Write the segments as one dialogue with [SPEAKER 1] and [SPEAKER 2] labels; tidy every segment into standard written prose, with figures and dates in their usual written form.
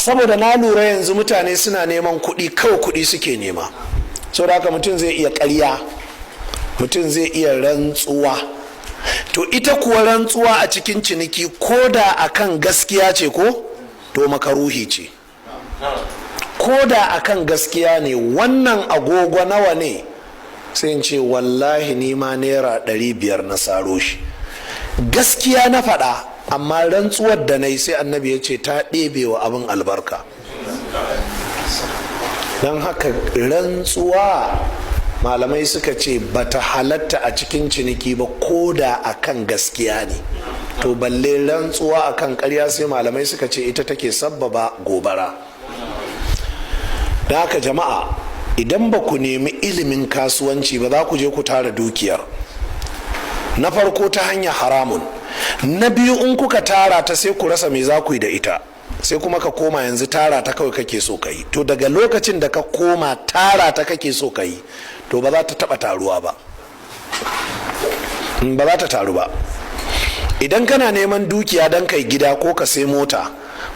[SPEAKER 1] Saboda na lura yanzu mutane suna neman kuɗi, kawai kuɗi suke nema. Saboda haka mutum zai iya ƙarya, mutum zai iya rantsuwa. To ita kuwa rantsuwa a cikin ciniki, ko da akan gaskiya ce ko, to makaruhi ce. Ko da akan gaskiya ne, wannan agogo nawa ne? Sai in ce, "Wallahi ni ma ₦500 na saro shi." Gaskiya na faɗa, amma rantsuwar da na yi, sai Annabi ya ce ta ɗebe wa abin albarka. Don haka rantsuwa, malamai suka ce, bata halatta a cikin ciniki ba, ko da akan gaskiya ne. To balle rantsuwa akan karya? Sai malamai suka ce ita take sabbaba gobara. Da haka jama'a, idan ba ku nemi ilimin kasuwanci ba, za ku je ku tara dukiyar, na farko ta hanyar haramun, na biyu in kuka tara ta, sai ku rasa me za ku yi da ita. Sai kuma ka koma yanzu tara ta kawai kake so ka yi. To daga lokacin da ka koma tara ta kake so ka yi, to ba za ta taba taruwa ba, ba za ta taru ba. Idan kana neman dukiya don kai gida ko ka sai mota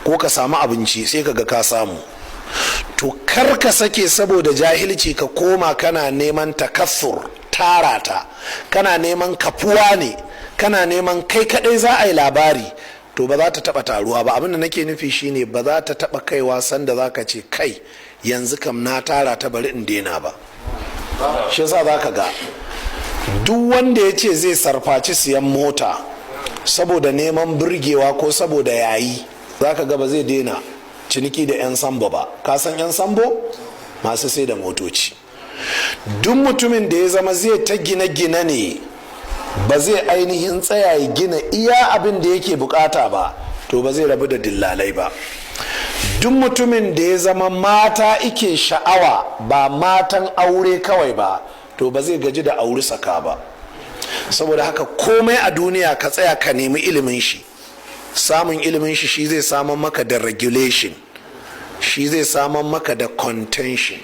[SPEAKER 1] ko ka samu abinci, sai ka ga ka samu. To kar ka sake saboda jahilci ka koma kana neman takassur, tara ta, kana neman kafuwa ne, kana neman kai kadai za a yi labari. To ba za ta taba taruwa ba. Abinda nake nufi shine ba za ta taba kaiwa sanda za ka ce, "Kai, yanzu kam na tara ta, bari in daina" ba. Shi yasa za ka ga duk wanda ya ce zai sarfaci siyan mota saboda neman burgewa ko saboda yayi, za ka ga ba zai daina ciniki da 'yan sambo ba. Ka san 'yan sambo, masu sai da motoci. Duk mutumin da ya zama zai ta gine-gine ne, ba zai ainihin tsaya ya gina iya abin da yake bukata ba, to ba zai rabu da dillalai ba. Duk mutumin da ya zama mata ike sha'awa, ba matan aure kawai ba, to ba zai gaji da auri saka ba. Saboda haka komai a duniya ka tsaya ka nemi ilimin shi. Samun ilimin shi, shi zai samun maka da regulation, shi zai samun maka da contention,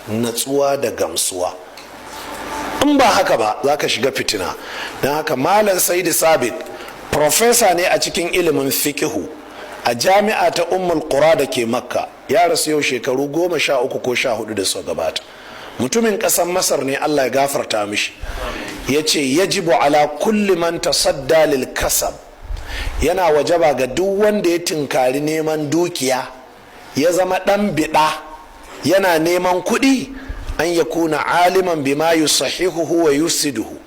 [SPEAKER 1] natsuwa da gamsuwa. In ba haka ba, za ka shiga fitina. Don haka Malam Saidi Sabit professor ne a cikin ilimin fikihu a Jami'a ta Ummul Qura da ke Makka. Ya rasu yau shekaru 13 ko 14 da suka gabata. Mutumin ƙasar Masar ne, Allah ya gafarta mishi. Ya ce, yajibu ala kulli man tasadda lil kasab, yana wajaba ga duk wanda ya tinkari neman dukiya, ya zama ɗan biɗa, yana neman kuɗi, an ya kuna aliman bima yusahihuhu wa yufsiduhu.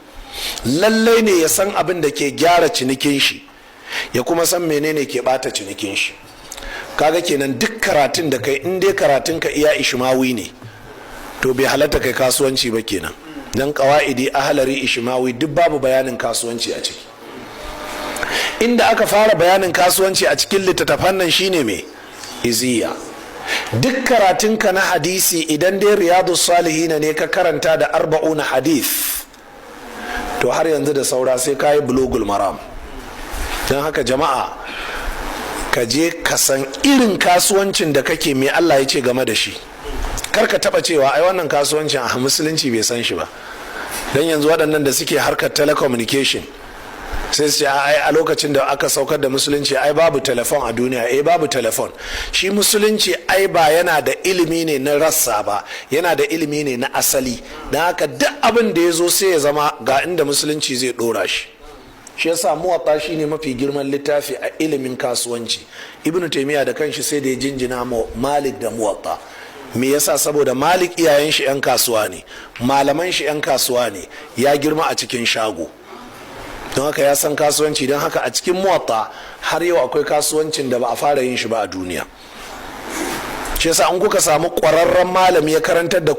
[SPEAKER 1] Lallai ne ya san abin da ke gyara cinikin shi, ya kuma san menene ke bata cinikin shi. Kaga kenan duk karatun da kai, in dai karatun ka iya Ishmawi ne, to bai halatta kai kasuwanci ba kenan. Dan Kawa'idi, Ahalari, Ishmawi, duk babu bayanin kasuwanci a ciki. Inda aka fara bayanin kasuwanci a cikin littattafan nan shine mai Iziya. Duk karatunka na hadisi, idan dai Riyadu Salihina ne ka karanta da Arba'una Hadith, to har yanzu da saura, sai ka yi Bulugul Maram. Don haka jama'a, ka je ka san irin kasuwancin da kake, mai Allah ya ce game da shi. Kar ka taba cewa, "Ai wannan kasuwancin a Musulunci bai san shi ba." Don yanzu waɗannan da suke harkar telecommunication sai su ce, "Ai a lokacin da aka saukar da Musulunci, ai babu telefon a duniya." Eh, babu telefon. Shi Musulunci ai ba yana da ilimi ne na rassa ba, yana da ilimi ne na asali. Don haka duk abin da ya zo, sai ya zama ga inda Musulunci zai dora shi. Shi yasa Muwatta shine mafi girman littafi a ilimin kasuwanci. Ibnu Taymiya da kanshi sai da ya jinjina ma Malik da Muwatta. Me yasa? Saboda Malik iyayen shi 'yan kasuwa ne, malaman shi 'yan kasuwa ne, ya girma a cikin shago, don haka ya san kasuwanci. Don haka a cikin Muwatta har yau akwai kasuwancin da ba a fara yin shi ba a duniya. Shi yasa in kuka samu ƙwararren malami ya karantar da ku